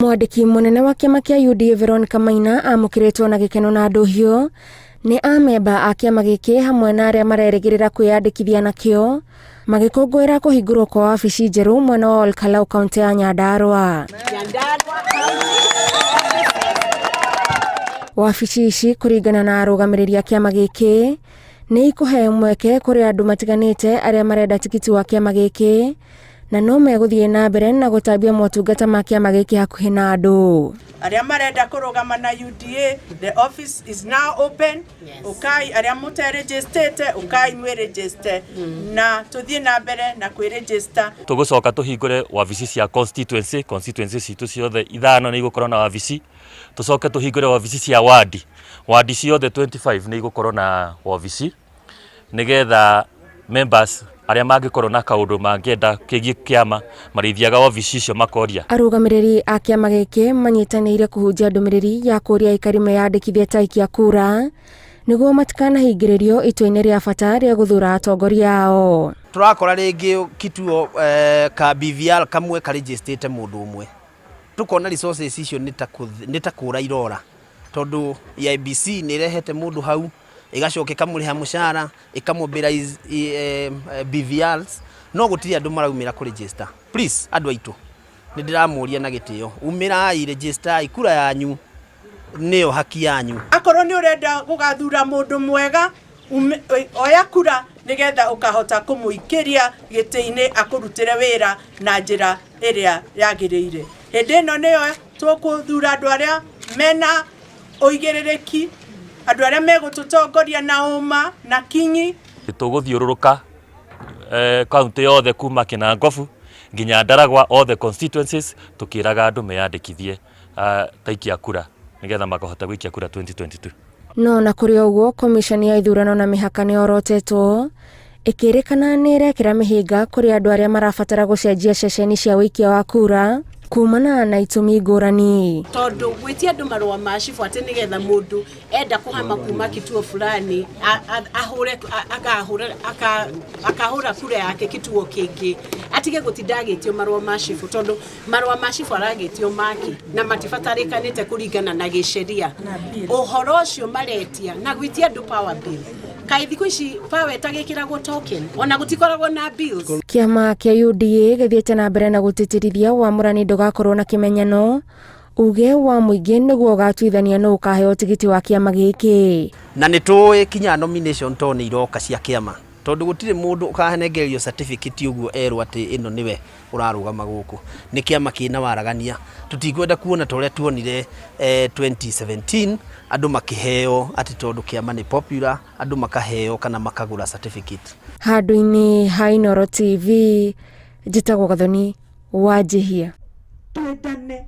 Mwandĩki mũnene wa kĩama kĩa UDA Veronica Maina amũkĩrĩtwo na gĩkeno na ndũhiũ nĩ amemba a kĩama gĩkĩ hamwe na arĩa marerĩgĩrĩra kwĩyandĩkithia nakĩo magĩkũngũĩra kũhingũrwo kwa wabici njerũ mwena wa Olkalau kaunti ya Nyandarua. Wabici ici kũringana na arũgamĩrĩri a kĩama gĩkĩ nĩ ikũhe mweke kũrĩ andũ matiganĩte arĩa marenda tikiti wa kĩama gĩkĩ na no megũthiĩ na mbere na gũtambia motungata ma kĩama gĩkĩ hakuhĩ na andũ. Arĩa marenda kũrũgama na UDA, the office is now open. Ũkai arĩa mũterĩnjĩstĩte, ũkai mwĩrĩnjĩste na tũthiĩ na mbere na kwĩrĩnjĩsta. Tũgũcoka tũhingũre wabici cia constituency, constituency citũ ciothe ithano nĩ igũkorwo na wabici. Tũcoke tũhingũre wabici cia wadi, wadi ciothe 25 nĩ igũkorwo na wabici nĩgetha members arĩa mangĩkorwo na kaũndũ mangĩenda kĩgiĩ kĩama marĩthiaga wabici icio makoria. Arũgamĩrĩri a kĩama gĩkĩ manyitanĩire kũhunjia ndũmĩrĩri ya kũria aikari meyandĩkithie ta aikia kura nĩguo matikanahingĩrĩrio itua-inĩ rĩa bata rĩa gũthura atongoria ao. Tũrakora rĩngĩ kituo eh, ka BVR kamwe karĩnjĩstĩte mũndũ ũmwe, tũkona resources icio nĩ ta kũra irora, tondũ EIBC nĩ ĩrehete mũndũ hau, ĩgacoka ĩkamũrĩha mũcara, ĩkamobilize BVRs, no gũtirĩ andũ maraumĩra kũ register. Please andũ aitũ, nĩ ndĩramũria na gĩtĩo, umĩrai, register kura yanyu nĩyo haki yanyu. Akorwo nĩ ũrenda gũgathura mũndũ mwega, oya kura nĩgetha ũkahota kũmũikĩria gĩtĩ-inĩ akũrutĩre wĩra na njĩra ĩrĩa yagĩrĩire. Hĩndĩ ĩno nĩyo tũkũthura andũ arĩa mena ũigĩrĩrĩki, andũ arĩa megũtũtongoria na ũma na kinyi. Tũgũthiũrũrũka kaunti yothe kuma Kinangofu nginya Ndaragwa, all the constituencies, tũkĩraga andũ meyandĩkithie ta aikia kura nĩgetha makahota gũikia kura 2022. No na kũrĩ ũguo, Komiconi ya ithurano na mĩhaka nĩ yorotetwo ĩkĩrĩkana nĩ ĩrekĩra mĩhĩnga kũrĩ andũ arĩa marabatara gũcenjia ceceni cia ũikia wa kura kumana na itũmi ngũrani. Tondũ gwĩtia andũ marũa ma cibũ atĩ nĩgetha mũndũ enda kũhama kuma kituo fulani ahũre akahũra akahũra kura yake kituo kĩngĩ, atige gũtinda agĩtio marũa ma cibũ, tondũ marũa ma cibũ aragĩtio maki na matibatarĩkanĩte kũringana na gĩsheria ũhoro ũcio maretia. Na gwĩtia andũ power bill, kaĩ thikũ ici power ĩtagĩkĩragwo token, ona gũtikoragwo na bills? Kĩama kĩa UDA gĩthiĩte na mbere na gũtĩtĩrithia wamũrani ndũgakorwo na kĩmenyano, uge wa mũingĩ nĩguo ũgatuithania nũ ũkaheo tigiti wa kĩama gĩkĩ. Na nĩ tũĩ kinya nomination to nĩ iroka cia kĩama, tondũ gũtirĩ mũndũ ũkanengererio certificate ũguo erwo atĩ ĩno nĩwe ũrarũgama gũkũ. Nĩ kĩama kĩna waragania, tũtikwenda kuona ta ũrĩa tuonire 2017 andũ makĩheo atĩ tondũ kĩama nĩ popular, andũ makaheo kana makagũra certificate. Handũ-inĩ ha Inooro TV, njĩtagwo Gathoni Wanjihia. Twendane.